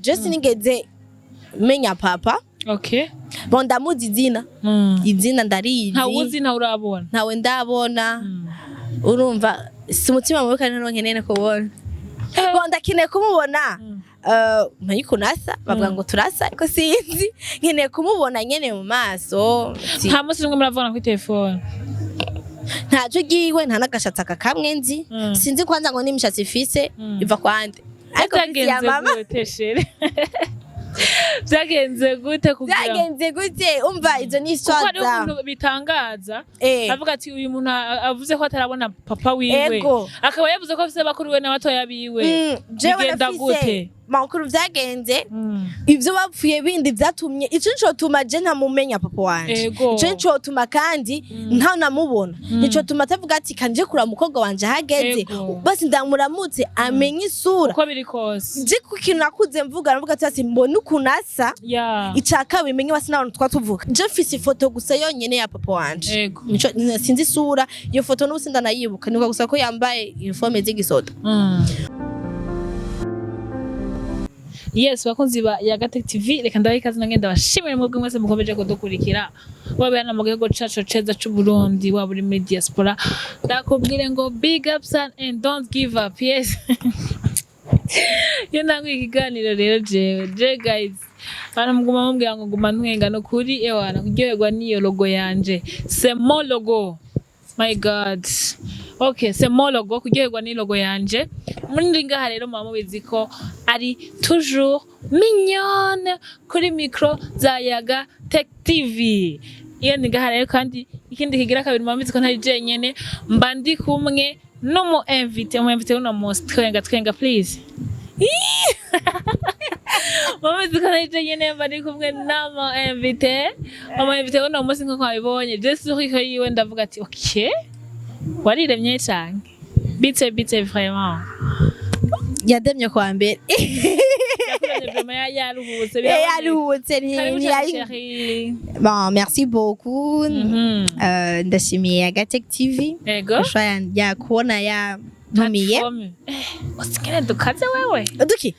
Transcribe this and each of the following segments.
Je sinigeze menya papa. Bon, ndamuzi izina. Izina ndarizi. Ntawe uzi, ntawe urabona? Ntawe ndabona. Urumva si umutima mubi, kandi ntawe nkeneye kubona. Bon, ndakeneye kumubona. Menye ukuntu asa. Bavuga ngo turasa, ariko sinzi, nkeneye kumubona nyene mu maso. Nta munsi n'umwe muravugana kuri telefone? Ntaco ryiwe, nta n'agashatsi aka kamwe nzi. Sinzi kwanza ngo n'imishatsi ifise iva kwande, ariko mfise iya Byagenze mama. gute, chérie? Byagenze gute kugira Byagenze gute? Umva, izo ni Kuko histoire hariho za umuntu bitangaza, avuga ati uyu muntu avuze ko atarabona papa wiwe, akaba yavuze ko afise bakuru we n'abatoya biwe. Jewe Bigenda nafise gute? Makuru vyagenze, ivyo bapfuye bindi vyatumye ico nicotuma je ntamumenya papa wanje. Ico nicotuma kandi ntanamubona, nicotuma atavuga ati kanje kuraba umukobwa wanje ahageze, basi ndamuramutse amenye isura. Uko biri kose. Je ku kintu nakuze mvuga, navuga ati mbone ukuntu asa. Ica kabiri, menye basi n'abantu twa tuvuga. Je mfise ifoto gusa yonyene ya papa wanje. Nico sinzi isura, iyo foto n'ubu sindanayibuka, nibuka gusa ko yambaye uniforme z'igisoda. Yes, bakunzi ba Yagatec TV, reka ndabaha ikaze, nange ndabashimire mwebwe mwese mukomeje kudukurikira, waba hano mu gihugu cacu ceza c'u Burundi, waba uri muri diaspora. Ndakubwire ngo big up son and don't give up. Yes, iyo ntanguye ikiganiro rero, jewe je guys, abantu muguma mumbwira ngo nguma ntwenga. No kuri ewana kuryoherwa n'iyo logo yanje, c'est mon logo, my God. Okay, c'est mon logo, kuryoherwa ni logo yanje. Muri ngaha rero muba mubizi ko ari toujours Mignonne kuri micro za Yaga Tech TV. Iyo ni ngaha rero, kandi ikindi kigira kabiri, muba mubizi ko ntari jenyene, mba ndi kumwe n'umu invité. Umu invité w'uno munsi, twenga twenga please. Mubizi ko ntari jenyene, mba ndi kumwe n'umu invité. Umu invité w'uno munsi, nk'uko wabibonye, je sourire yiwe, ndavuga ati okay, wariremye canke bite bite vraiment? Yademye kwa mbere. Yakuranye vraiment, yaruhutse. Yaruhutse. Karibu ntiyari cyane, chérie. Bon, merci beaucoup. Ndashimiye Yagatec TV gushwa ya kubona yantumiye. Platform. Usikene dukaze wewe. Duki?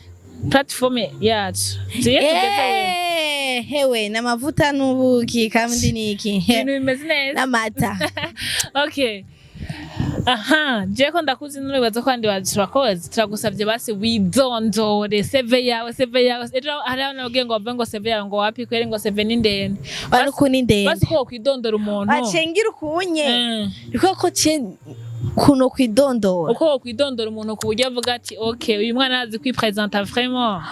Platform yacu tuye tugeze wewe. Hewe, n'amavuta n'ubuki kandi niki. Ibintu bimeze neza. N'amata. Okay, aha je ko ndakuzi, nuribaza ko abandi turakoze. Turagusavye basi widondore, CV yawe, CV yawe. Ejo hari abantu babwiye ngo bave ngo CV yawe ngo wapi kweri, ngo CV ni ndende. Wari ukuntu indende. Basi ko wokwidondora umuntu. Bacengira ukunye niko ko ce kuno kwidondora. Uko wokwidondora umuntu ku buryo avuga ati okay, uyu mwana arazi kwipresenta vraiment.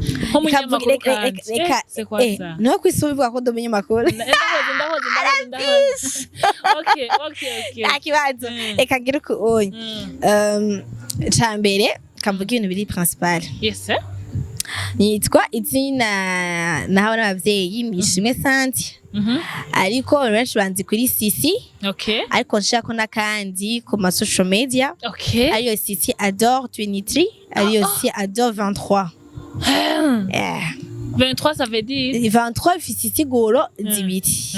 Nk'umunyamakuru kandi. Reka. Eh, c'est quoi ça? Niho kwisi ubivuga ko ndi umunyamakuru. Ndahoze, ndahoze, ndahoze, ndahoze. Okay. Nta kibazo. Reka ngire ukunye. Ca mbere kamvuga ibintu biri principal. Yes, eh? Nitwa izina nahawe n'abavyeyi, Nishimwe Santi, ariko benshi banzi kuri Sisi. Ariko nshirako n'akandi ku ma social media, ariyo Sisi Adore 23, ariyo Sisi Adore 23. 23, ça veut dire? 23 ifise insiguro zibiri.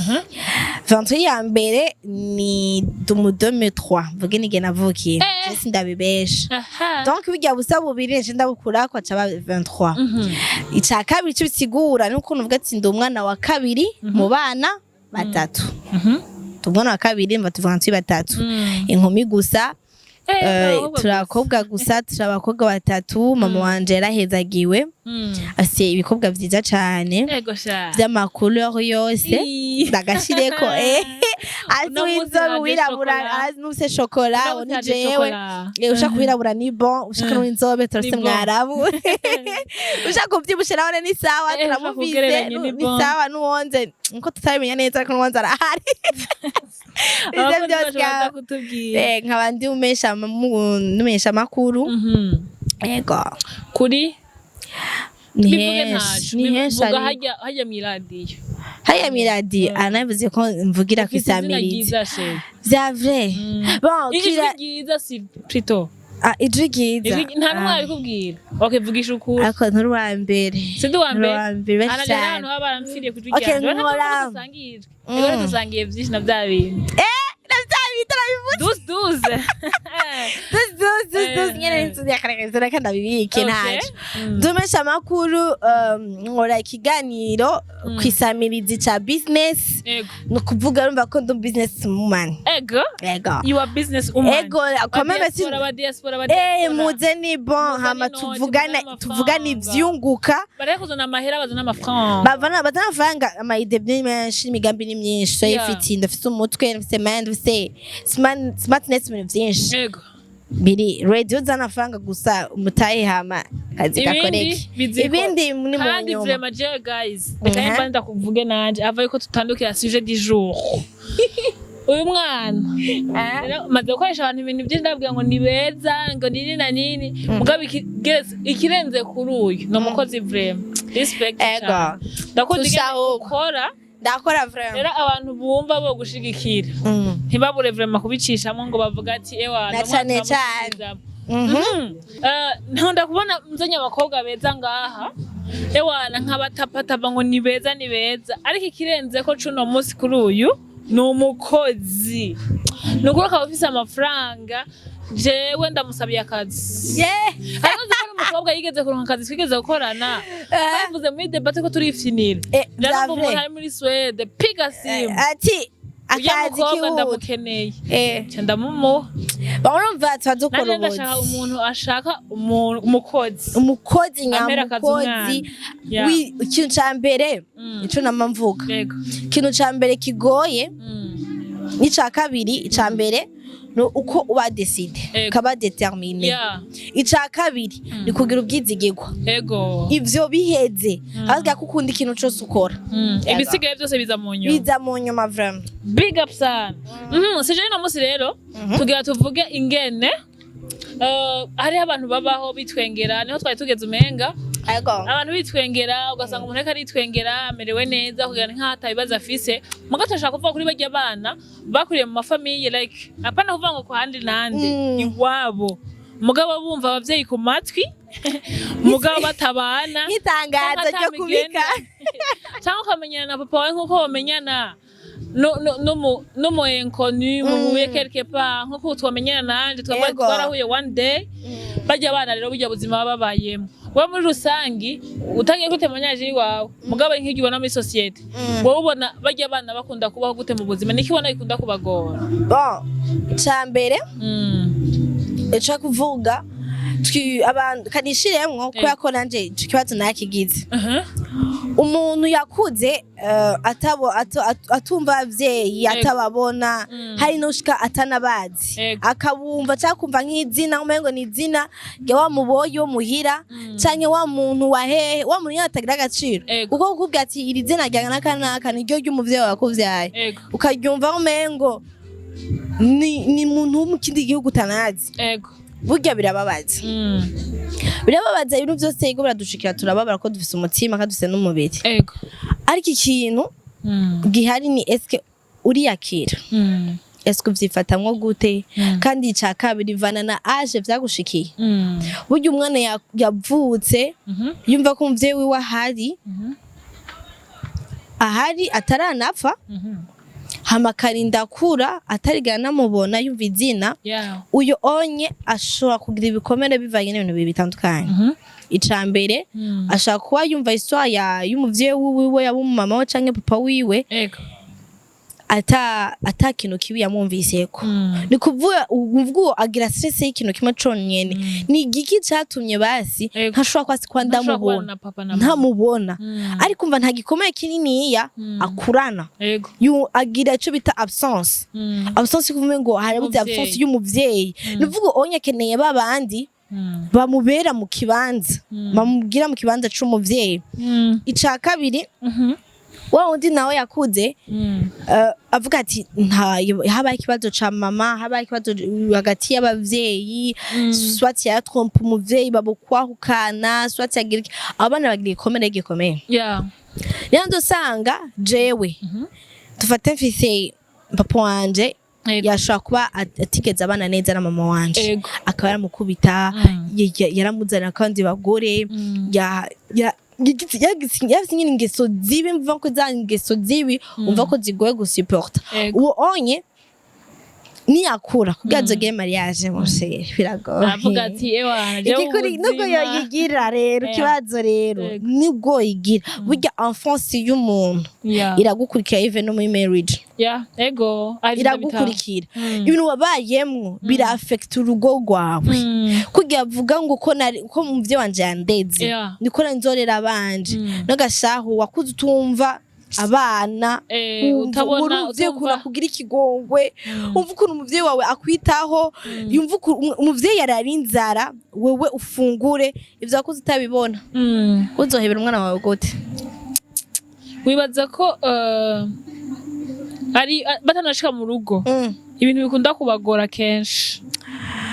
23 ya mbere ni dumudome 3, mvuge nige navukiye. Je sindabibesha. Donc burya busa bubiri nje ndabukurako aca aba 23. Ica kabiri cyo bisigura ni ukuntu uvuga ati ndi umwana wa kabiri mu bana batatu. Ndi umwana wa kabiri, mva tuvuga turi batatu, inkumi gusa. Abakobwa. Turi abakobwa gusa, turi abakobwa batatu. Mama wanje yarahezagiwe, afise ibikobwa vyiza cane Ego sha. vy'ama couleur yose. Ndagashireko azi Uno munsi w'inzobe, haje wirabura, chocolat. azi n'ufise chocolat. Uno munsi ni haje jewe. chocolat. Ushaka wirabura ni bon, ushaka n'uw'inzobe turafise. Ni bon. Mwarabu ushaka uvyibushe nawe ni sawa. Ushaka Turamufise. ugereranye ni ni bon. sawa. N'uwonze nkuko tutabimenya neza, ariko n'uwonze arahari. Ivyo Abakozi vyose. bacu baza kutubwira. Nkaba ndi umesha makuru. Ego. Kuri Ni bivuge. henshi. Ntaco Ni henshi. bivuga. Ariko Hajya hajya mw'iradiyo. Hariya miradi anavuze ko mvugira Ufise izina kwisamiriza. ryiza, chérie. Vya vrai. Bon, Ijwi kira ryiza si plutôt. Ah, ijwi ryiza. Nta n'umwe abikubwira. Okay, vugisha ukuri. Ariko nturi uwa mbere. Sindi uwa Nturi mbere. uwa mbere benshi Haraje cyane. ahantu baba baramfiriye ku ijwi Okay, ryanje. nkora. Dusangiye ijwi. Ego, dusangiye byinshi na bya bintu. Na bya bintu turabivuze. Douze douze. 12. 12, 12, 12, 12 nyene nsudiyakareka reka ndabibike. Ntaco. Ndumenyesha amakuru, nkora ikiganiro kwisamirizi ca business. Ni ukuvuga urumva ko ndi business woman. Ego. You are business woman. Ego, quand même si Ba diaspora, ba diaspora, ba eh diaspora. Muze ni bon. Muzane Hama inoti, tuvugane, muzane tuvugane amafaranga. ivyunguka. Bareke kuzana amahera, bazana amafaranga. Bavana, bazana amafaranga, ama idées ni menshi, imigambi ni myinshi. Ifite, ndafise umutwe, ndafise mind, ndafise smartness, ibintu vyinshi biri ready. Uzana amafaranga gusa, umutahe, hama kazi Ibindi gakoreke. bizikora. Ibindi ni mu Kandi nyuma. vraiment je, guys, reka mba ndakuvuge nanje ava yuko tutandukira sujet du jour. Uyu mwana rero maze gukoresha abantu ibintu byinshi, ndababwira ngo ni beza, ngo nini na nini, mugabo ikirenze kuri uyu ni umukozi. Vraiment, respect Ego. cyane. Ndakunda ingene Tushaho. ukora. Ndakora vraiment. Rero abantu bumva bo gushigikira, ntibabure vraiment kubicishamo ngo bavuga ati ewa. Na cane cane. Nkunda kubona nzanye abakobwa beza ngaha, ewana, nkabatapatapa ngo ni beza, ni beza, ariko ikirenze ko cuno munsi kuri uyu ni umukozi. Ni ukuri akaba afise amafaranga. Jewe ndamusabiye akazi. Ariko nzi ko ari umukobwa yigeze kuronka akazi twigeze gukorana, twavuze muri débat ko turifinira. Rero Vya ngo umuntu vrai. ari muri Suède, piga simu, ati uya akazi mukobwa kihuta. Ndamukeneye. Nca ndamumuha. Urumva tuba dukora Nanje ndashaka ubuzi. umuntu ashaka umukozi. Umukozi Ampera akazi nyamukozi. umwana. Yeah. Ikintu ca mbere, ico nama mvuga, ikintu ca mbere kigoye n'ica kabiri, ica mbere ni uko uba décidé, ukaba déterminé. Ica kabiri ni kugira ubwizigirwa. Ivyo biheze, ahubwo ko ukunda ikintu cose ukora. Ibisigaye byose biza mu nyuma. Biza mu nyuma vraiment. Big up sana. Sije no musi rero tugira tuvuge ingene hariho abantu babaho bitwengera. Niho twari tugeze umenga. Abantu bitwengera, ugasanga umuntu ariko aritwengera, amerewe neza kugira ngo nkaho atabibazo afise. Muga turashaka kuvuga kuri barya bana bakuriye mu ma familles, like apana kuvuga ngo ku handi nande, iwabo, mugabo bumva abavyeyi ku matwi, mugabo batabana. Nk'itangazo Canke ryo kubika. Cyangwa ukamenyana na papa wawe nk'uko bamenyana n'umu inconnu muhuye quelque part, nk'uko twamenyana nanje twaba twarahuye one day. Barya abana rero, burya buzima baba babayemo, wowe muri rusangi utagiye kuri témoignage iwawe, mugabo ari nk'ibyo ubona muri société, wowe ubona barya abana bakunda kubaho gute mu buzima? Niki ubona bikunda kubagora? Bon, ica mbere ico kuvuga abantu kanishiremwo, kubera ko nanje ico kibazo nakigize. Umuntu yakuze atabo atumva abavyeyi, atababona, hari n'ushika atanabazi, akabumva cyangwa kumva nk'izina, umengo ni izina rya wa muboyi wo muhira canke wa muntu wa hehe, wa muntu nyene atagira agaciro. Kuko kukubwira ati iri zina rya naka naka niryo ry'umuvyeyi wawe wakuvyaye, ukaryumva umengo ni muntu wo mu kindi gihugu utanazi, burya birababaza. Birababaza. Ibintu byose yego biradushikira, turababara ko dufise umutima kandi dufise n'umubiri. Ariko ikintu gihari ni eske uriyakira? Eske uvyifatamwo gute? Kandi ica kabiri, vana na âge vyagushikiye. Burya umwana yavutse yumva ko umuvyeyi wiwe ahari, ahari ataranapfa, hama akarinda akura atarigera anamubona, yumva izina, uyo onye ashobora kugira ibikomere bivanye n'ibintu bibiri bitandukanye. Ica mbere, ashobora kuba yumva histoire y'umuvyeyi wiwe, yaba umumama we canke papa wiwe, ata kintu kibi yamwumviseko. Ni kuvuga uwo agira stress y'ikintu kimwe conyene: ni igiki catumye basi ntashobora kwasi kwa Ntashobora kubana ndamubona na papa na mama. Ntamubona. Ariko umva, nta gikomeye kininiya akurana. Agira ico bita absence. Absence, kuvuga ngo harabuze Umuvyeyi. absence y'umuvyeyi. Ni ukuvuga onye akeneye babandi bamubera mu kibanza, bamubwira mu kibanza c'umuvyeyi. Ica kabiri, wa wundi nawe yakuze avuga ati nta habaye ikibazo ca mama, habaye ikibazo hagati y'abavyeyi, soit yatrompa umuvyeyi, babukwahukana, soit yagira iki, abana bagira igikomere gikomeye. Rero ndosanga jewe, dufate mfise papa wanje, yashobora kuba atigeze abana neza na mama wanje, akaba yaramukubita, yaramuzanira kandi bagore, yafise nyine ingeso zibi. Mva ko za ngeso zibi, umva ko zigoye gusuporta. Uwo onye Niyakura kugira azogire mariage, mon cher, biragoye. Aravuga ati: "Ewa, jewe Igikuri nubwo ubuzima." yoyigira rero, ikibazo rero, nibwo yigira, burya enfance y'umuntu iragukurikira even no muri marriage. Yeah, ego. Ari Iragukurikira. Ibintu wabayemwo bira affecta urugo rwawe. Kugira avuga ngo ko nari ko umuvyeyi wanje yandeze, niko nzorera abanje. N'agashahu wakuze utumva abana, wumva utabona, uri umuvyeyi utumva. ukuntu akugira ikigongwe, umva ukuntu umuvyeyi wawe akwitaho, yumva ukuntu umuvyeyi yarara inzara, wewe ufungure. Ivyo wakuze utabibona, uzohebera umwana wawe gute? Wibaza ko ari batanashika mu rugo, ibintu bikunda kubagora kenshi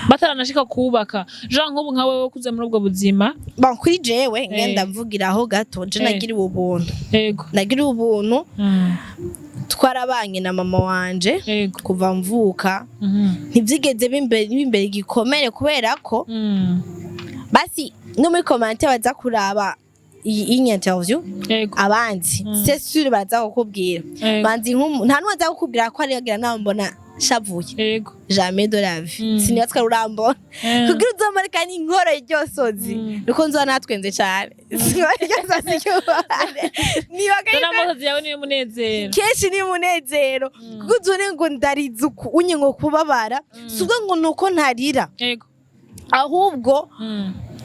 bataranashika kubaka, jean nk'ubu nka wewe ukuze muri ubwo buzima? Bon, kuri jewe ngenda mvugiraho gato, je nagiriwe ubuntu. Nagiriwe ubuntu. Twarabanye na mama wanje kuva mvuka. Ntivyigeze bimbere igikomere, kubera ko basi no muri commentaire baza kuraba iyi interview, abandi, c'est sûr, baza kukubwira. Banzi nta n'uwaza kukubwira ko ariyagira nawe mbona shavuye. Jamais de la vie. Sinibatswa urambona. Kugira uzomarika n'inkoro iryosozi, nuko nzoba natwenze cane. Sinkora iryosozi ry'ububabare. Niba None amosozi yawe niyo munezero? Kenshi ni munezero, kuko uzone ngo ndarize uku unye ngo kubabara, si ubwo ngo nuko ntarira, ahubwo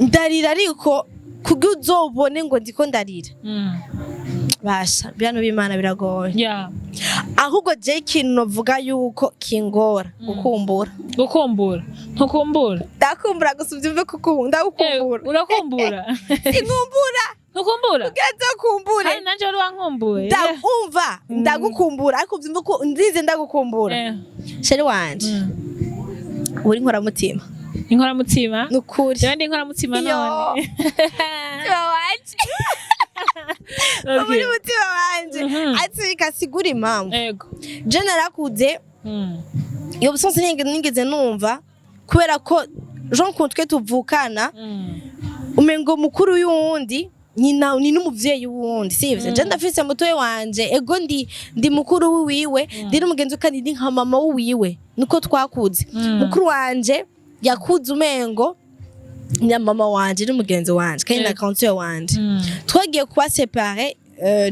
ndarira, ariko kugira uzobone ngo ndiko ndarira, basha bino b'Imana biragoye. Ahubwo je ikintu novuga yuko kingora, gukumbura. Gukumbura? Ntukumbura? Ndakumbura gusa, uvyumve ko ndagukumbura. Urakumbura? Sinkumbura. Ntukumbura? Kugira nzokumbure. Kandi nanje wari wankumbuye. Ndakumva, ndagukumbura, ariko uvyumve ko nzize ndagukumbura. Chéri wanje, uri inkoramutima. Inkoramutima? Nukuri. Jewe ndi inkoramutima? Yo. None Mutima wanje. Uri mutima wanje. Ati bikasigura impamvu je narakuze, iyo busanzwe nigeze numva, kubera ko Jean Claude twe tuvukana, umengo mukuru y'uwundi nyina ni n'umuvyeyi w'uwundi, sivyo? Je ndafise mutoyi wanje, ego, ndi mukuru wiwe, ndi n'umugenzi we, kandi ndi nka mama wiwe, niko twakuze. Mukuru wanje yakuze umengo na mama wanje n'umugenzi wanje kandi na grande wanje. Twagiye kuba séparés,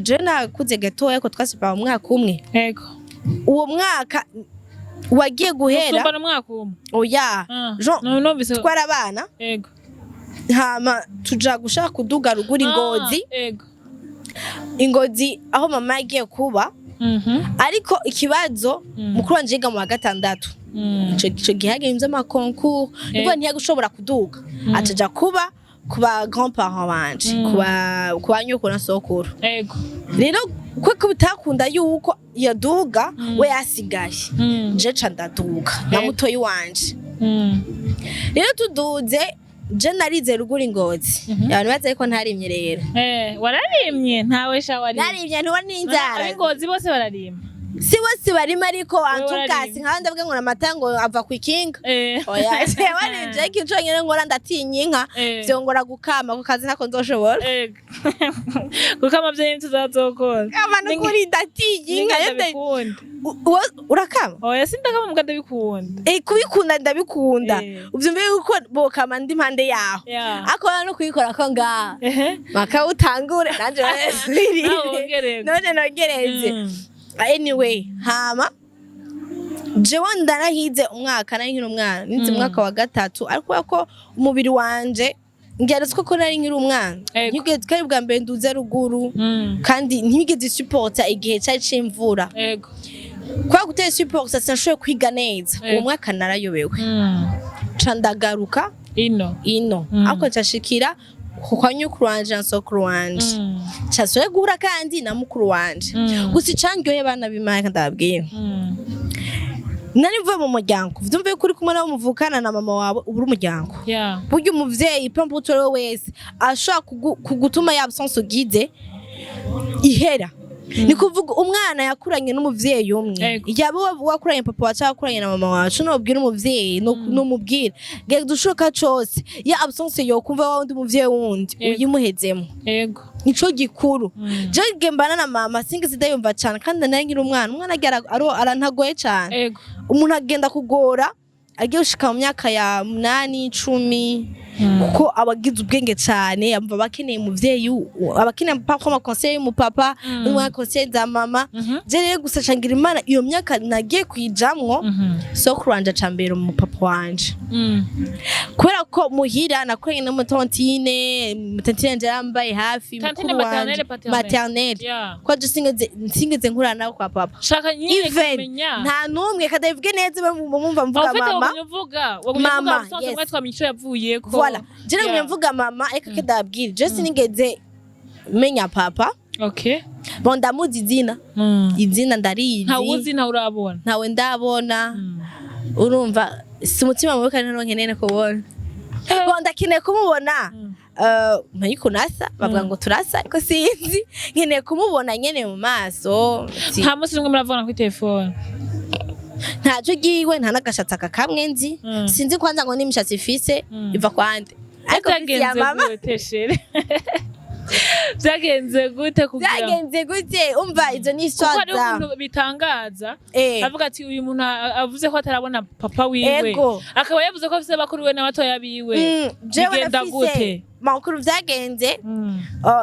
je nakuze gatoya ko twa séparé umwaka umwe. Uwo mwaka wagiye guhera. Usumba n'umwaka umwe? Oya. Jean, Numvise. twarabana. Hama tuja gushaka kuduga ruguru, Ingozi. Ingozi aho mama yagiye kuba. Ariko ikibazo, mukuru wanje yiga mu wa gatandatu. Ico gihe hagenze ama concours, nibwo ntiyagushobora kuduga, acaja kuba kuba grand parent banje, kuba nyokuru na sokuru. Rero kuko bitakunda yuko yaduga, we yasigaye, je ca ndaduga na mutoyi wanje. Rero tuduze, je narize ruguru Ingozi. Abantu bazi ko ntarimye rero. Wararimye, ntawe sha warimye. Narimye ntuba n'inzara. Ab'Ingozi bose bararima. Si bose barima, ariko antukasi Wararimye. Nkaba ndavuga ngo amata ngo ava ku ikinga. Oya, jewe nije ikintu conyene nkora, ndatinya inka. Vyongora gukama, ku kazi ntako nzoshobora. Gukama vyo ntituzazokora. Kama nukuri ndatinya inka. Ninga ndabikunda. Urakama? Oya, sindakama, muga ndabikunda. Kubikunda ndabikunda. Uvyumve yuko bokama ndi impande yaho, ariko no kuyikora ko ngaha maka utangure nanje. Nawe wongereze. None nongereze. Anyway, hama jewe ndarahize umwaka, nari nkiri umwana, nize umwaka wa gatatu, ariko kubera ko umubiri wanje ngeretse ko nari nkiri umwana, ntigeze kari bwa mbere nduze ruguru, kandi ntibigeze supporta igihe cari c'imvura. Kubera gutera supporta, sinashoboye kwiga neza. Uwo mwaka narayobewe, ca ndagaruka ino. Ino. Ariko nshashikira kwa nyukuru wanje na sokuru wanje, casubire guhura kandi na mukuru wanje. Gusa icandyoheye, abana b'Imana, ndababwira, nari mvuye mu muryango. Vyumve ko uri kumwe nabo muvukana na mama wawe, uba uri umuryango. Burya umuvyeyi, peu importe uwo ari we wese, ashobora kugutuma ya absence ugize ihera. Ni kuvuga umwana yakuranye n'umuvyeyi umwe, yaba wakuranye papa wawe cyangwa wakuranye na mama wawe, nobwira umuvyeyi, numubwira genda ushoka cose ya absence yo kumva wa wundi muvyeyi wundi, uyimuhezemo. Nico gikuru. Je mbana na mama, singize ndayumva cane, kandi nari nkiri umwana. Umwana agira arantagoye cane. Umuntu agenda kugora agiye gushika mu myaka ya 8, 10, kuko aba agize ubwenge cane, amva abakeneye umuvyeyi, aba akeneye papa, ama conseil y'umupapa, n'umwana conseil za mama. Je rero gusa cangira Imana, iyo myaka nagiye kuyijamwo, sokuru wanje acambera umupapa wanje, kubera ko muhira nakoranye na tantine. Tantine yanje yarambaye hafi. Tantine Mukuru wanje maternelle, paternelle? Maternelle. Ko je sinigeze nkurana nawe kwa papa. Shaka nyine Even kumenya. nta n'umwe kadabivuge neza, mumva mvuga En fait, mama. wagumye uvuga, wagumye uvuga. Mama, Ubusanzwe yes. mwari twamenye ico yavuyeko. Voilà, je nagumye mvuga mama, ariko kedabwira, je sinigeze menya papa. Bon, ndamuzi izina. Izina ndarizi. Ntawe uzi, ntawe urabona. Ntawe ndabona. Urumva si umutima mubi, kandi ntaronke nene kubona. Bon, ndakeneye kumubona. Menye ukuntu asa, bavuga ngo turasa, ariko sinzi, nkeneye kumubona nyene mu maso. Nta munsi n'umwe muravugana kuri telefone? Ntaco ryiwe, nta n'agashatsi aka kamwe nzi. Sinzi kwanza ngo n'imishatsi ifise iva kwande, ariko mfise iya Byagenze mama. gute, chérie? Byagenze gute kugira Byagenze gute? Umva, izo ni Kuko histoire hariho za umuntu bitangaza, avuga ati uyu muntu avuze ko atarabona papa wiwe, akaba yavuze ko afise bakuru we n'abatoya biwe. Jewe Bigenda nafise gute? Makuru vyagenze.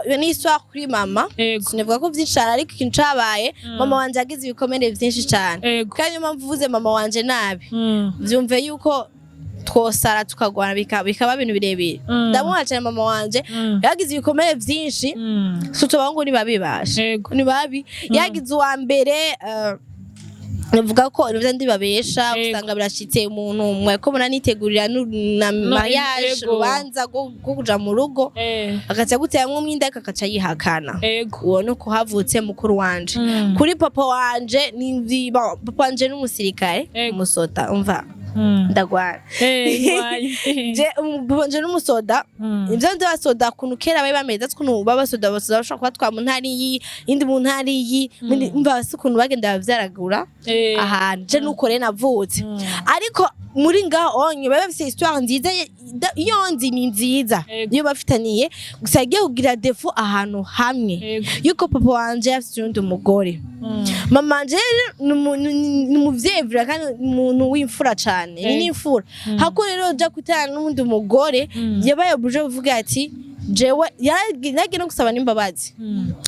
Iyo ni histoire kuri mama. Sinivuga ko vyinshi cane, ariko ikintu cabaye, mama wanje yagize ibikomere vyinshi cane. Kandi niyo mpamvu uvuze mama wanje nabi, vyumve yuko twosara tukagwana, bikaba ibintu birebire. Ndamuha cane mama wanje. Yagize ibikomere vyinshi. Suto abahungu ni babi basha. Ni babi. Yagize uwa mbere, navuga ko nivyo ndibabesha. Usanga birashitse, umuntu mwariko munanitegurira na mariage, urubanza rwo kuja mu rugo, agaca guteramwo umwinda, ariko agaca yihakana. Uwo nuko havutse mukuru wanje. Kuri papa wanje ni bon, papa wanje n'umusirikare, umusoda, umva, ndagwana. Ingwanyi. Je papa wanje n'umusoda. Ivyo vy'abasoda, ukuntu kera bari bameze, ati ukuntu b'abasoda, abasoda bashobora kuba twa mu ntara iyi, indi mu ntara iyi, umva si ukuntu bagenda bavyaragura ahantu. Je nuko rero navutse. Ariko muri ngaho onye baba bafise histoire nziza, iyo nzi ni nziza. Iyo bafitaniye gusa, yagiye kugira défaut ahantu hamwe, yuko papa wanje afise uwundi mugore. Mama wanje rero ni umuvyeyi vura, kandi ni umuntu w'imfura cane, ni n'imfura hako. Rero uja kutana n'uwundi mugore, yabaye obligé kuvuga ati jewe yaragiye no gusaba n'imbabazi.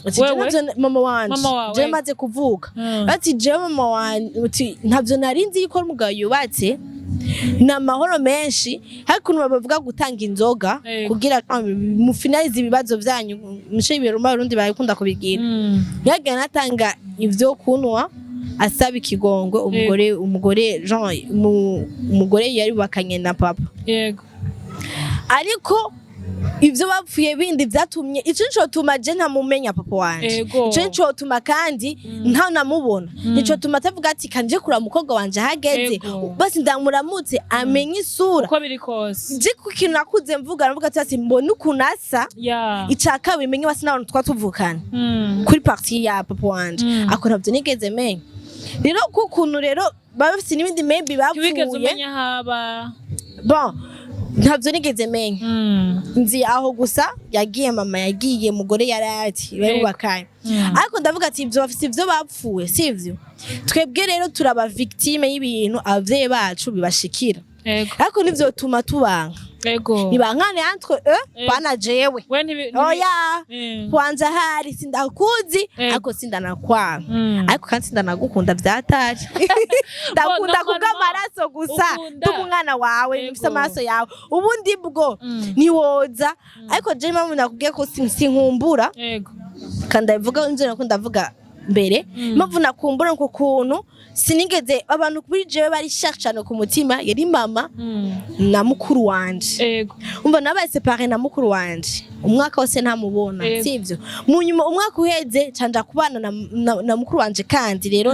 Ati, jewe Wewe? mama wanje, Mama wawe. jewe maze kuvuka, ati jewe mama wanje, uti ntavyo nari nzi yuko umugabo yubatse, ni amahoro menshi. Hari ukuntu bavuga gutanga inzoga kugira mufinalize ibibazo vyanyu, mushe ibintu Abarundi barakunda kubigira. Yagiye anatanga ivyo kunwa, asaba ikigongwe umugore Jean, umugore yari bubakanye na papa. Ariko ivyo bapfuye bindi vyatumye, ico nico tuma je ntamumenya papa wanje. Ico nico tuma kandi nta namubona, nico tuma atavuga ati kanje kuraba umukobwa wanje ahageze, basi ndamuramutse amenye isura. Uko biri kose. Je ku kintu nakuze mvuga, navuga ati mbone ukuntu asa. Ica kabiri, menye basi n'abantu twa tuvukana kuri partie ya papa wanje. Ako ntavyo nigeze menya. Rero kukuntu rero baba bafise n'ibindi maybe Ntiwigeze bapfuye. umenya haba? Bon, ntavyo nigeze menya. Nzi aho gusa yagiye, mama yagiye, mugore yari ati bari bubakanye. Ariko ndavuga ati ivyo bafise ivyo bapfuye, sivyo? Twebwe rero turaba victime y'ibintu abavyeyi bacu bibashikira, ariko nivyo tuma tubanka. Nibankane entre eux, bana jewe. We Oya. Kwanza hari sindakuzi, ariko sindanakwanga, ariko kandi sindanagukunda vyatari, ndakunda Normalement, kubw'amaraso gusa. Ukunda. Ndi umwana wawe, mfise amaraso yawe, ubundi bwo ntiwoza. Ariko je impamvu nakubwiye ko sinkumbura, kandi ndabivuga nje nako ndavuga mbere, impamvu nakumbura ku kuntu sinigeze, abantu kuri jewe bari cher cyane ku mutima yari mama na mukuru wanje. Umva, nabaye séparé na mukuru wanje umwaka wose ntamubona. Sivyo? Mu nyuma umwaka uheze canja kubana na mukuru wanje, kandi rero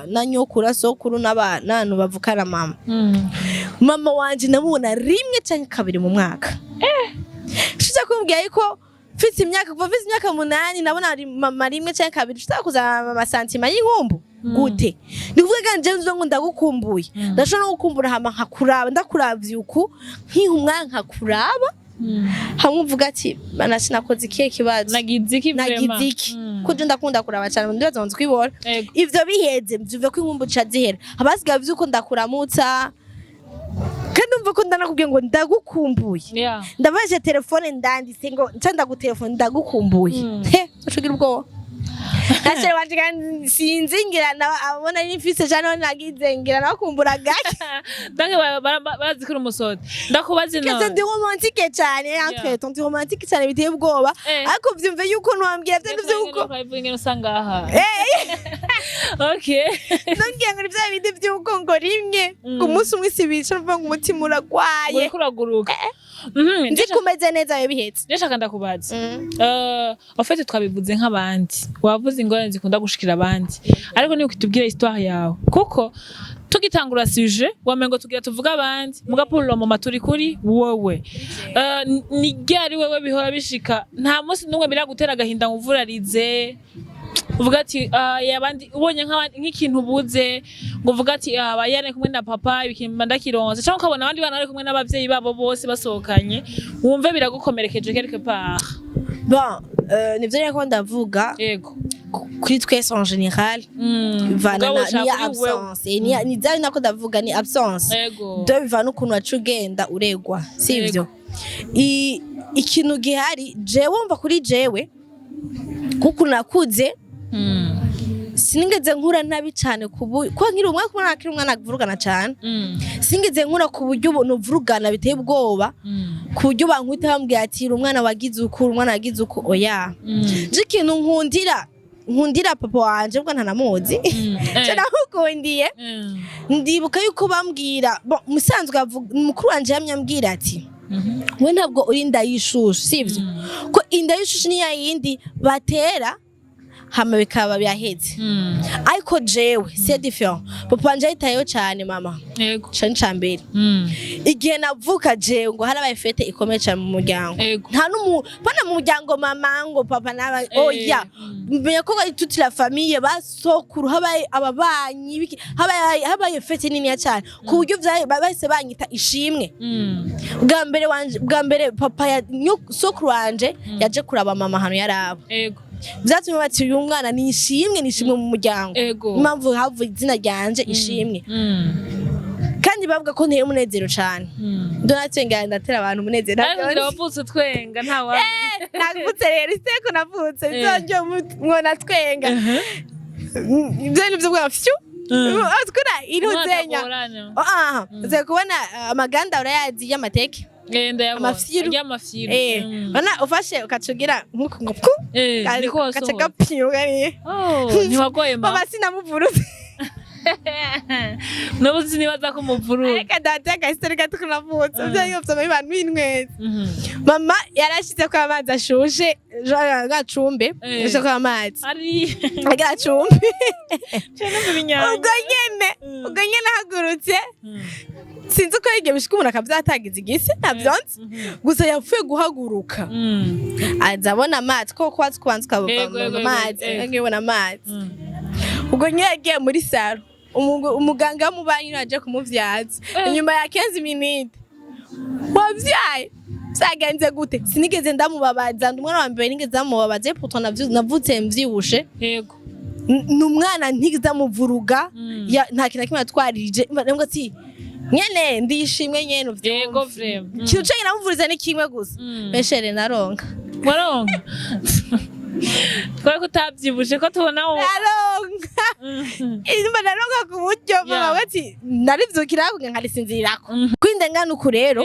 na nyokuru, sokuru n'abantu bavukana mama. Mama wanje namubona rimwe canke kabiri mu mwaka. Nshize kumbwira yuko mfise imyaka, kuva mfise imyaka 8 nabona mama rimwe canke kabiri, nshobora kuzana ama sentiments y'inkumbu gute? Ni kuvuga kandi jewe nzo ngo ndagukumbuye, ndashobora no gukumbura hama nkakuraba, ndakuravye uku nkiha umwanya nkakuraba. Hamwe uvuga ati: "Bana, sinakoze ikihe kibazo?" Nagize iki vraiment? Nagize iki? Kuko ndakunda kuraba cyane, ndibaza ngo nzkwibona. Ivyo biheze, mvyumve ko inkumbu ca zihera, habasigaye vyuko ndakuramutsa kandi umva ko ndanakubwiye ngo ndagukumbuye. Ndabaje telefone, ndanditse ngo nca ndagutelefone, ndagukumbuye. He, ucugira ubwoba nashere wanje, kandi sinzi ngira nawe abona nifise cyane, nagize ngira nakumbura gake. Donc barazi ko uri umusoda, ndakubaze. Kese None ndi romantique cyane, entre temps ndi romantique cyane biteye ubwoba. Ariko vyumve yuko ntiwambwira byo vyuko vyuko ingene usanga aha. Okay. Nongeye ngo ni bya bindi vy'uko ngo rimwe ngo umunsi umwe sibica uvuga ngo umutima uragwaye. Uriko uraguruka. Nzi ko umeze neza biba bihetse. Ndashaka ndakubaza. En fait twabivuze nk'abandi, wavuze ingorane zikunda gushikira abandi, ariko niba ukitubwira histoire yawe, kuko tugitangura sujet wamengo tugira tuvuge abandi, muga pour le moment turi kuri wowe. Ni ryari wewe bihora bishika? Nta munsi n'umwe biragutera agahinda ngo uvurarize, uvuga ati: "Ah, yabandi ubonye nk'ikintu ubuze", ngo uvuga ati: "Ah, aba yari kumwe na papa, ikintu mba ndakironse", cyangwa ukabona abandi bana bari kumwe n'abavyeyi babo bose basohokanye, wumve biragukomerekeje quelque part? Bon, nivyo rero ndavuga. Kuri twese en général bivana Mugabo na ushaka niya kuri wewe. absence. Ni bya nako ndavuga, ni absence. Do bivana n'ukuntu waca ugenda uregwa, sivyo? Ikintu gihari, jewe wumva kuri jewe kuko nakuze, sinigeze nkura nabi cyane ku buryo kuko nkiri umwe, kubona akiri umwana avurugana cyane. Sinigeze nkura ku buryo ubuntu vurugana biteye ubwoba, ku buryo bankwita bambwira ati: "Uri umwana wagize uku, uri umwana wagize uku." Oya. Je ikintu nkundira papa wanje, ubwo ntanamuzi, je namukundiye, ndibuka yuko bambwira, bon, musanzwe mukuru wanje yamye ambwira ati: "We ntabwo uri inda y'ishushu, sivyo?" Ko inda y'ishushu ni ya yindi batera hama bikaba byaheze, ariko jewe c'est différent. Papa wanje yitayeho cyane mama. Cane ca mbere, igihe navuka jewe, ngo harabaye fête ikomeye cyane mu muryango. Nta n'umu pana mu muryango, mama ngo papa n'aba, oya. Menya ko ari toute la famille, basokuru, habaye ababanyi biki, habaye fête niniya cyane ku buryo bahise banyita Ishimwe. Bwa mbere wanje, bwa mbere papa ya sokuru wanje yaje kuraba mama ahantu yaraba, byatumye bati: "Uyu mwana ni Ishimwe, ni Ishimwe mu muryango." Impamvu havuye izina ryanje Ishimwe. Kandi bavuga ko nteye umunezero cyane. Ndonatwenga, ndatera abantu umunezero. Ariko ngira wavutse utwenga, nta wa Navutse rero iseko, navutse nzongera mwona twenga, ibyo ni byo bwa fyu twura iruzenya. Ah, uze kubona amaganda, urayazi, y'amateke? Ndayabona. Amafyiru. Y'amafyiru. Bana ufashe ukacugira nkuko ngo pku. Niko gaca wasohotse. Gapyuka ni. Oh, ntiwagoye ma? Mama sinamuvurutse. N'ubu sinibaza ko umuvurura. Reka data, agahise gato kunavutse ibyo yose abantu binyweza. Mama yarashize ko amazi ashushe gacumbe, yashize ko amazi ari agacumbe. Cyane ibinyanya. Ubwo nyene ahagurutse, sinzi uko yigiye bishika umuntu akavyatagiza igisi, ntavyonzi. Gusa yapfuye guhaguruka, aza abona amazi, ko kwazi kubanza ukabona amazi, nkibona amazi. Ubwo nyine yagiye muri salon, umuganga w'umubanyi aje kumuvyaza. Inyuma ya 15 minutes: "Wavyaye, vyagenze gute?" Sinigeze ndamubabaza, ndi umwana wa mbere nigeze ndamubabaza. Pourtant navutse mvyibushe. Ni umwana ntigeze amuvuruga. Nta kintu na kimwe yatwaririje. Mba ati nyene ndishimwe nyene uvyumve. Yego vraiment. Ikintu cenge namuvuriza ni kimwe gusa. Meshere naronka. Waronka twari kutabyibushe ko tubona wowe. Naronka. Imba naronka ku buryo mama we ati narivyukira nkarisinzirirako. Kuri ndengana uku rero,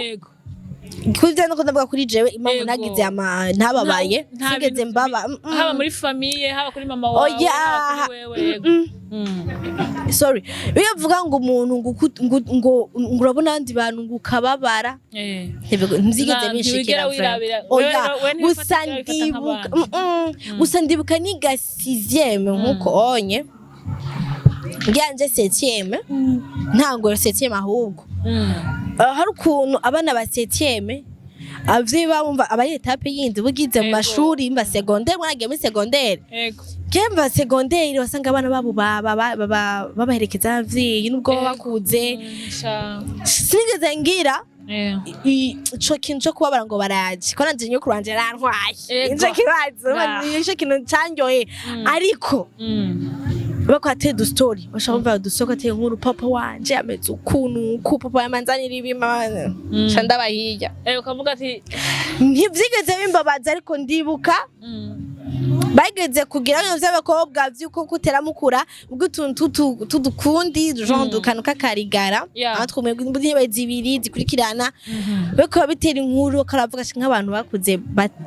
kuri byo nuko ndavuga kuri jewe impamvu nagize ama ntababaye, Nta sinigeze bintu mbaba. Haba muri famille, haba kuri mama wawe, Oya. haba kuri wewe, yego. Sorry, iyo uvuga ngo umuntu ngo ngo urabona abandi bantu ngo ukababara, ntibyigeze Ntiwigera binshikira. wirabira. Oya. Wewe Gusa ntiwifata ndibuka nk'abandi. Gusa ndibuka niga sixième nkuko onye nganje septième, ntango septième ahubwo. Hari ukuntu abana ba septième abavyeyi babo aba ari étape yindi bugize mu mashuri mba secondaire, mwaragiye muri secondaire? Kemba secondaire wasanga abana babo babaherekeza abavyeyi nubwo baba bakuze. Sha. Sinigeze ngira Ico kintu co kubabara ngo baraje ko nanje nyokuru wanje yarantwaye. Ico kibazo nico kintu canyoye, ariko bako ateye udustory, bashaka kumva udustory, ateye inkuru, papa wanje ameze ukuntu uku, papa yamanzanira ibima ca ndabahiya. Ukavuga ati Ntivyigeze bimbabaza, ariko ndibuka bageze kugira ibintu vy'abakobwa vy'uko kuteramukura bw'utuntu tudukundi, genre dukantu k'akarigara, aho twumwe intebe zibiri zikurikirana, bariko bitera inkuru, karavuga ati nk'abantu bakuze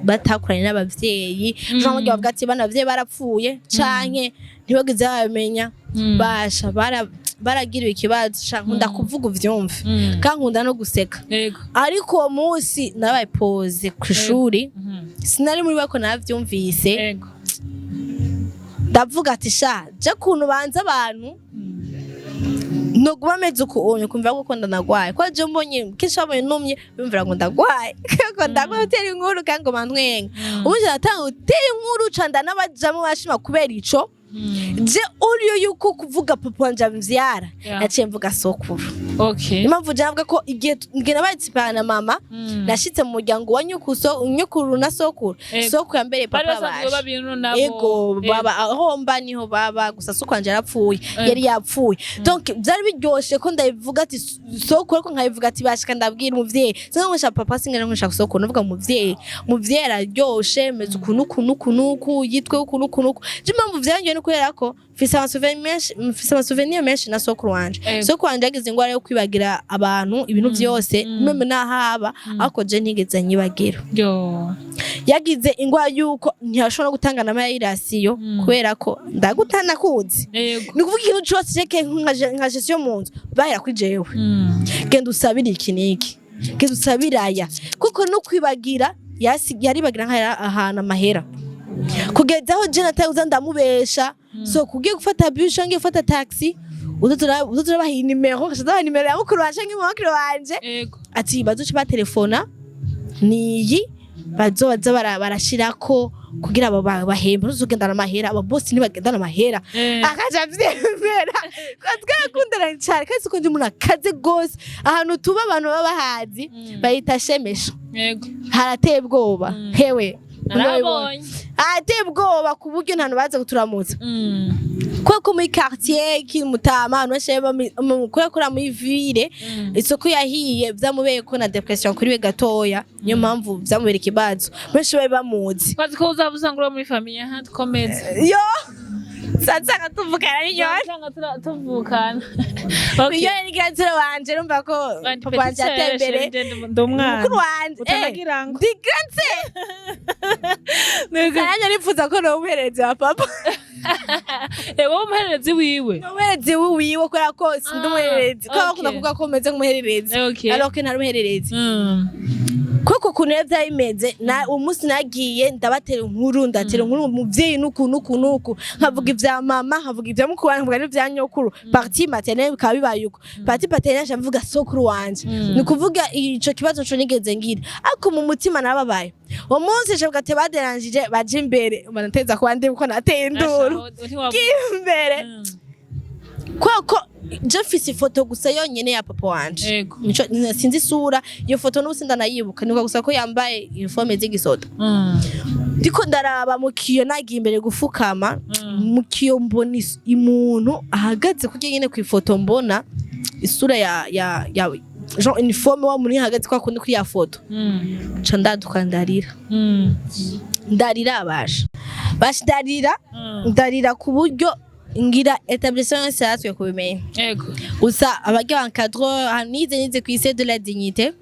batakuranye n'abavyeyi, genre bagiye bavuga ati bana abavyeyi barapfuye canke ntibageze babimenya, basha baragiriwe ikibazo. Sha, nkunda kuvuga uvyumve, kandi nkunda no guseka, ariko uwo munsi nabaye pose kw'ishuri, sinari muri bako, navyumvise. Ndavuga ati sha, je kuntu banza abantu no kuba meze uku unye kumva ko ndanagwaye, ko je mbonye kenshi babonye numye bimvira ngo ndagwaye, ko ndagwaye, utera inkuru kandi ngo bantwenga. Ubundi natanga utera inkuru ca ndanabajamwo bashima kubera ico je uriyo yuko kuvuga papa wanje amvyara, naciye mvuga sokuru. Impamvu je navuga ko igihe ngiye nabaye na mama, nashitse mu muryango wa nyukuso, nyukuru na sokuru. Sokuru yambereye Bari papa basanzwe basha babintu nabo. Ego, baba aho mba niho baba, gusa sokuru wanje yarapfuye, yari yapfuye. Donc byari biryoshe ko ndabivuga ati sokuru, ariko nkabivuga ati bashika ndabwira umuvyeyi, singa nkoresha papa, singa nkoresha sokuru, ndavuga umuvyeyi. Umuvyeyi araryoshe, meze ukuntu ukuntu ukuntu uku, yitwe ukuntu ukuntu uku. Je, impamvu vyangiye ni kubera ko mfise amasouvenir menshi, mfise amasouvenir menshi na sokuru wanje. Sokuru wanje yagize ingwara yo kwibagira abantu ibintu vyose, même n'ahaba, ariko je ntigeze nyibagira. Yo. Yagize ingwara yuko ntiyashobora no gutanga n'amayirasiyo kubera ko ndagutana kuzi. Ni ukuvuga ikintu cose ceke nka gestion mu nzu bahera kuri jewe: genda usabire iki n'iki, genda usabire aya, kuko no kwibagira yaribagira nk'aya ahantu amahera, kugeza aho je nataye ndamubesha. So kugiye gufata bus canke gufata taxi, uza turabaha inimero, ukaca nimero ya mukuru wanje canke mukuru wanje, ati bazoca batelefona niyi, bazobaza barashirako kugira abo bahembe, ntuzogendana amahera, aba boss ntibagendana amahera. Akaja avyemera ko twarakundana cane, kandi siko ndi umuntu akaze gose. Ahantu tuba abantu baba bahazi, bayita shemesho. Harateye ubwoba, hewe. Narabonye. Harateye ubwoba ku buryo nta baza kuturamutsa, kubera ko muri quartier Kimutama abantu benshi baba kubera ko uri muri ville, isoko yahiye, vyamubeye ko na dépression kuri we gatoya, niyo mpamvu vyamubera ikibazo, benshi bari bamuzi. Kwazi ko uzaba usanga uri muri famille ha dukomeze. Yo, sansanga tuvukana n'inyoni. Usanga tuvukana. Iyo ni grande wanje, urumva ko papa wanje yateye imbere. Ndi umwana. Mukuru wanje Utanagira ngo. Ndi grande, nanjye nifuza ko nomuherezi wa papa. Wowe umuhererezi wiwe. Umuherezi wiwe, kubera ko sindi umuhererezi, kubera bakunda kuvuga ko meze nk'umuhererezi, alors que ntari umuhererezi. Kuko ukuntu rero byari bimeze na uwo munsi nagiye ndabatera inkuru, ndatera inkuru umuvyeyi nuku nuku nuku, nkavuga ivya mama, nkavuga ivya mukuru wanje, nkavuga n'ivya nyokuru, partie maternelle bikaba bibaye uko, partie paternelle nca mvuga sokuru wanje. Ni ukuvuga ico kibazo nco nigeze ngira, ariko mu mutima nababaye uwo munsi. Nca ati baderanjije baje imbere, banateza kuba ndi kuko nateye induru imbere, kubera ko je mfise ifoto gusa yonyene ya papa wanje. Nico sinzi isura iyo foto n'ubu sindanayibuka, nibuka gusa ko yambaye uniforme z'igisoda. Ndiko ndaraba mu kiyo, nagiye imbere gufukama, mu kiyo mbona umuntu ahagaze kurya nyene ku ifoto, mbona isura ya genre uniforme wa muntu ahagaze kwa kundi kuri ya foto, nca ndaduka ndarira. Ndarira basha basha, ndarira, ndarira ku buryo ngira établissement yose yarasubiye kubimenya. Gusa abarya encadreur, nize ku lycée de la Dignité,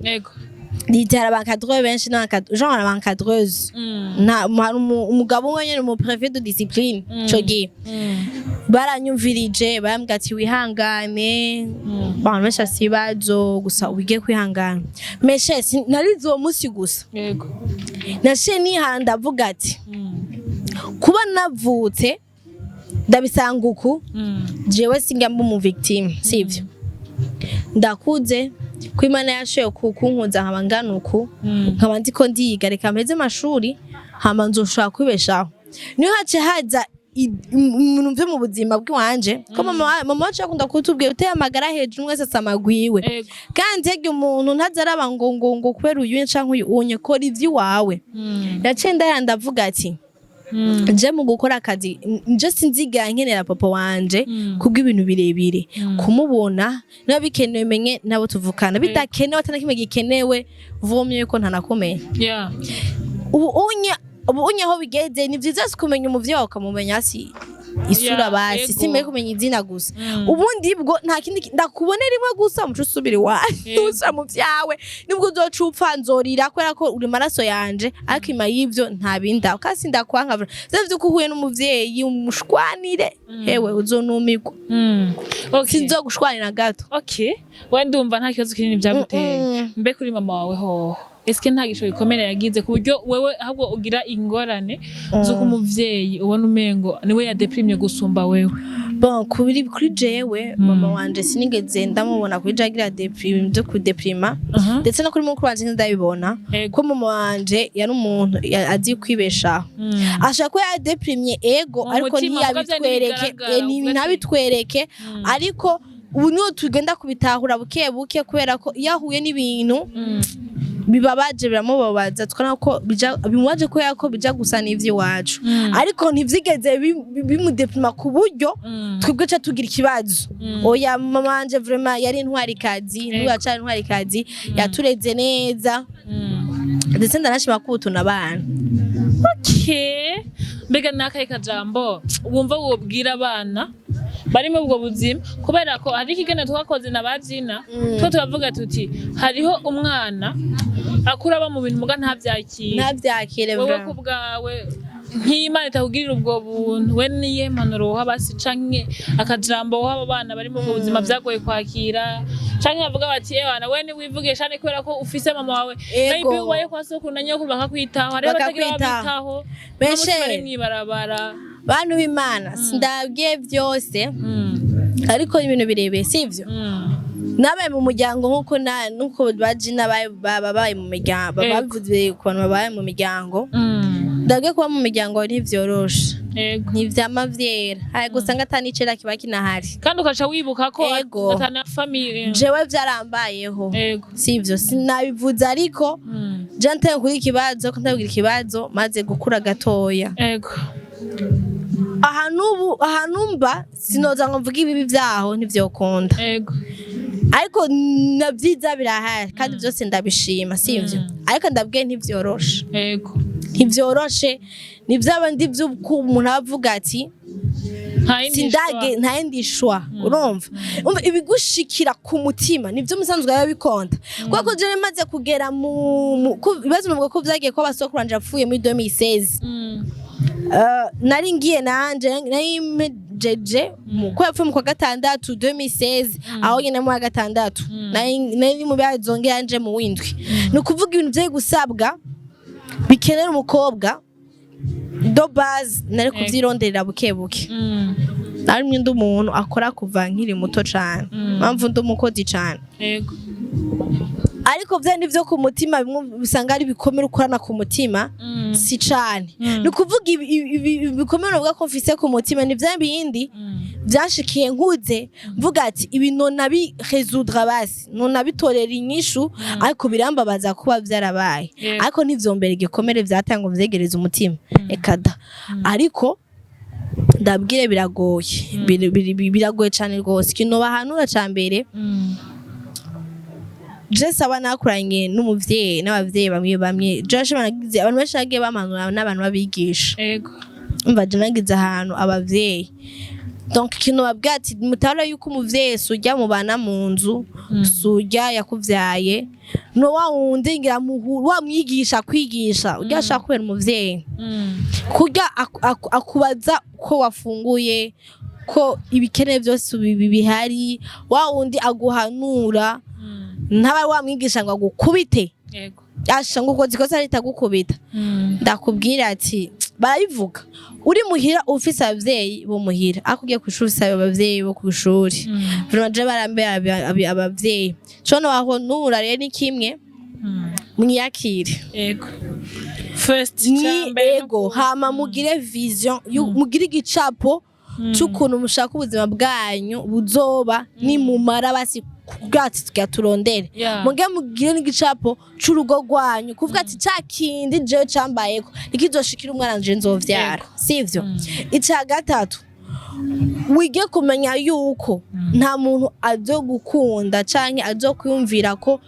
nize aba encadreur benshi n'aba genre aba encadreuse. Nta hari umugabo umwe nyene, umu préfet de discipline ico gihe, baranyumvirije, barambwira ati wihangane, abantu benshi bafise ibibazo, gusa wige kwihangana. Meshe narize uwo munsi gusa, naciye nihana, ndavuga ati kuba navutse ndabisanga uku, jewe singa mba umu victime, sivyo? Ndakuze, ko Imana yashoboye kunkuza nkaba ngana uku, nkaba ndiko ndiga, reka mpeze amashuri, hama nzoshobora kwibeshaho. Niyo hace haza Ibintu vyo mu buzima bw'iwanje, ko mama wacu akunda kutubwira: "Uteye amagara hejuru mwese asamagwiwe." Kandi hege umuntu ntazaraba ngo kubera uyu canke uyu unye, kora ivy'iwawe. Naciye ndaya ndavuga ati nje mu gukora akazi, nje sinzigera nkenera papa wanje kubw'ibintu birebire. Kumubona niba bikenewe, menye nabo tuvukana, bidakenewe, atana kimwe gikenewe, vomye yuko ntanakomeye. Ubu unye aho bigeze, ni vyiza si kumenya umuvyeyi wawe, ukamumenya si isura, basi simeye kumenya izina gusa. Ubundi bwo nta kindi ndakubone rimwe gusa, umuco usubira iwawe, usubira mu vyawe, nibwo uzoca upfa nzorira kubera ko uri maraso yanje. Ariko inyuma y'ivyo nta bindi aho kasi ndakwanka vyo vyuko uhuye n'umuvyeyi umushwanire, hewe uzonumirwa. Sinzogushwanira gato. Okay, we ndumva nta kibazo kinini byaguteye. Mbe kuri mama wawe hoho, eske nta gisho gikomere yagize ku buryo wewe ahubwo ugira ingorane z'uko umuvyeyi ubona umengo niwe yadeprimye gusumba wewe? Bon, kuri jewe mama wanje sinigeze ndamubona kuri jagira déprime byo kudeprima, ndetse no kuri mukuru wanje ndabibona ko mama wanje yari umuntu azi kwibeshaho. Ashobora kuba yadeprimye, ego, Mu ariko mutima, kuko vyari ntiyabitwereke. bigaragara, uvuga ati- Ntabitwereke, ariko ubu niho tugenda kubitahura buke buke, kubera ko iyo ahuye n'ibintu bibabaje biramubabaza, tukabona ko bimubaje kubera ko bija gusa n'ivy'iwacu, ariko ntivyigeze bimudeprima ku buryo twebwe ca tugira ikibazo. Oya, mama wanje vraiment yari intwarikazi, n'ubu yacari intwarikazi, yatureze neza, ndetse ndanashima ko ubu tunabana. Okay. Mbega nakahe kajambo wumva wobwira abana bari muri ubwo buzima? Kubera ko hari ikiganiro twakoze na bajina, two turavuga tuti hariho umwana akura aba mu bintu muga ntavyakire. Ntavyakire. Wewe Vraiment. ku bwawe, nk'Imana itakugirira ubwo buntu, we niye mpanuro woha basi, canke akajambo woha abo bana bari mu buzima vyagoye kwakira, canke bavuga bati: "Ewana, we niwivuge cane kubera ko ufise mama wawe." Maybe ubaye kwa sokuru na nyokuru bakakwitaho, hariho abatagira Bakakwitaho. ababitaho. Benshi. Uno munsi bari mw'ibarabara. Bantu b'Imana, sindabwiye byose, ariko ibintu birebire sivyo. Nabaye mu muryango nkuko na nuko bajina babaye mu miryango, bavuze ku bantu babaye mu miryango. Ndabwiye, kuba mu miryango ntivyoroshe. Ntivyama vyera, hari gusanga atanicera kiba kinahari. Kandi ukaca wibuka ko atana famille. Jewe vyarambayeho. Sivyo, sinabivuze, ariko je nteye kuri ikibazo ko ndabwira ikibazo maze gukura gatoya. Ahantu ubu ahantu mba, sinoza ngo mvuge ibibi vyaho, ntivyokunda. Ariko na vyiza birahari, kandi vyose ndabishima, sivyo? Ariko ndabwiye, ntivyoroshe. Ntivyoroshe, ni vyabandi vy'uko umuntu aba avuga ati nta yindi sindage choix. Nta yindi choix. Urumva, umva ibigushikira ku mutima nivyo musanzwe biba bikonda, kubera ko jewe maze kugera mu ibibazo bivuga ko vyagiye ko abasokuru banje apfuye muri 2016. Nari ngiye nanje, nari mpejeje ko yapfuye mu kwa gatandatu 2016, aho nyene mu wa gatandatu nari mu byazongera nje mu windwi. Ni ukuvuga ibintu vyari gusabwa bikenera umukobwa de base, nari kuvyironderera buke buke. Nari ndi umuntu akora kuva nkiri muto cane, mpamvu ndi umukozi cane. Ariko vya nivyo ku mutima bimwe usanga ari ibikomere ukorana ku mutima, si cane. Ni ukuvuga ibikomere uvuga ko mfise ku mutima ni vya bindi vyanshikiye nkuze, mvuga ati ibi nonabirésoudre, basi nonabitorera inyishu, ariko birambabaza kuba vyarabaye. Ariko ntivyombera igikomere vyatanga ngo vyegereze umutima, eka da. Ariko ndabwire, biragoye. Biragoye cane rwose. Ikintu bahanura ca mbere, je saba nakuranye n'umuvyeyi n'abavyeyi bamwe bamwe, je banagize abantu benshi bagiye bampanura n'abantu babigisha. Umva, je nagize ahantu abavyeyi, donc ikintu babwira ati mutahura yuko umuvyeyi sujya mubana mu nzu, sujya yakuvyaye, no wa wundi ngira muhuru wa mwigisha kwigisha urya ashaka kubera umuvyeyi, kurya akubaza ko wafunguye, ko ibikenewe byose bihari, wa wundi aguhanura, ntaba wamwigisha ngo agukubite. Asha ngo ukoze ikosa ritagukubita. Ndakubwira ati barabivuga, uri muhira ufise abavyeyi bo muhira, ariko ugiye kw'ishuri ufise abavyeyi bo kw'ishuri. Vraiment je barambera abavyeyi cono aho nura rero ni kimwe, mwiyakire. First Ni cambere. ego. Hama mugire vision, mugire igicapo c'ukuntu mushaka ubuzima bwanyu buzoba nimumara basi kubwatsi tugira turondere. Muge mugire n'igicapo c'urugo rwanyu, kuvuga ati ca kindi jewe cambayeko ntikizoshikira umwana nje nzovyara, sivyo? Ica gatatu, wige kumenya yuko nta muntu azogukunda canke azokwiyumvira ko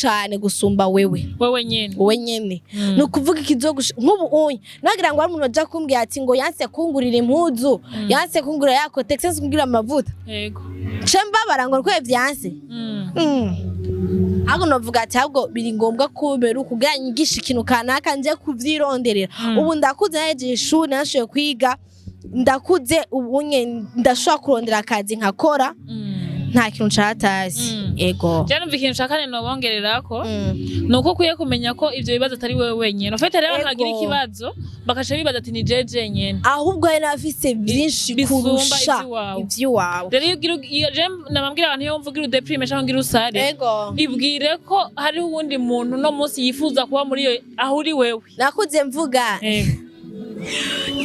cane gusumba wewe. Wewe nyene. Wowe nyene. Ni ukuvuga ikizogusha nk'ubu unye nagira ngo hari umuntu aja kumbwira ati ngo yanse kungurira impuzu, yanse kungurira ya Kotex, yanse kungurira amavuta, ce mbabara ngo nikuye vyanse. Ahubwo novuga ati ahubwo biri ngombwa kubera kugira nyigishe ikintu kanaka nje kuvyironderera. Ubu ndakuze, nahejeje ishuri, nashoboye kwiga, ndakuze, ubu nye ndashobora kurondera akazi nkakora. Nta kintu catasi. Ego. Je numva ikintu ca kane nobongererako ni uko ukwiye kumenya ko ivyo bibazo atari wewe wenyene ufite. Rero abantu bagira ikibazo bakaca bibaza ati ni jeje nyene. Ahubwo hari n'abafise vyinshi Bisumba kurusha ivy'iwawe. ivy'iwawe. Rero iyo ugira, iyo je namabwira abantu, iyo wumva ugira u déprime canke ugira usare, ibwire ko hariho uwundi muntu no munsi yifuza kuba muri iyo aho uri wewe. Nakuze mvuga,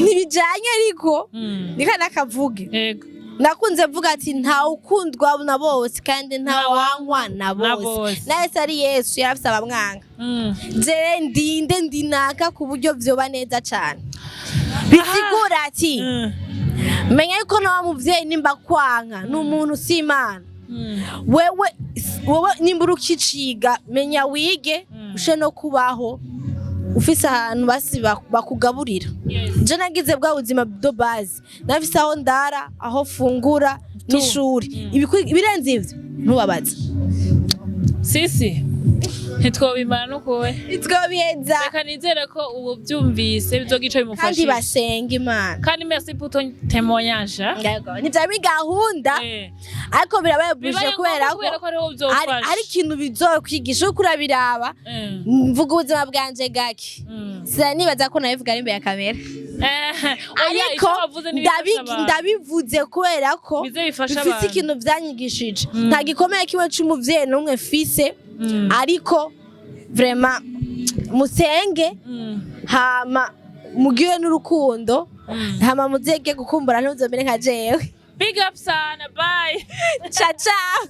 ntibijanye ariko niko nakavuge. Nakunze mvuga ati ntawe ukundwa na bose kandi nta wankwa na Na bose. bose. Na Yesu ari Yesu yarafise abamwanga. Je ndinde ndinaka ku buryo vyoba neza cane, bisigura ati menya yuko nawa muvyeyi nimba kwanka ni umuntu, si Imana. Wewe nimba uri ukiciga, menya wige, ushe no kubaho ufise ahantu basi bakugaburira. Je nagize bwa buzima de base, nafise aho ndara, aho fungura n'ishuri. Ibirenze ivyo ntubabaze. Sisi ntitwobimara nukuwe. Twobiheza. Reka nizere ko ubu byumvise bizogira ico Kandi bimufashije. basenga Imana. Kandi merci pour ton témoignage. Yego, ntivyari gahunda, ariko birabaye buje Bibaye kubera ngombwa ko kubera ko ariho bizofasha. Ari ikintu bizokwigisha uriko urabiraba. Mvuga ubuzima bwanje gake. Sinibaza ko nabivuga ari imbere ya kamera. Oya, Ariko ico wavuze n'ibifasha abantu. Ndabivuze kubera ko Bize bifasha bifise abantu. ikintu vyanyigishije. Nta gikomere kimwe c'umuvyeyi n'umwe mfise, ariko vraiment musenge, hama mugire n'urukundo, hama muzege gukumbura, ntuzomere nka jewe. Big up sana, bye. Ciao ciao.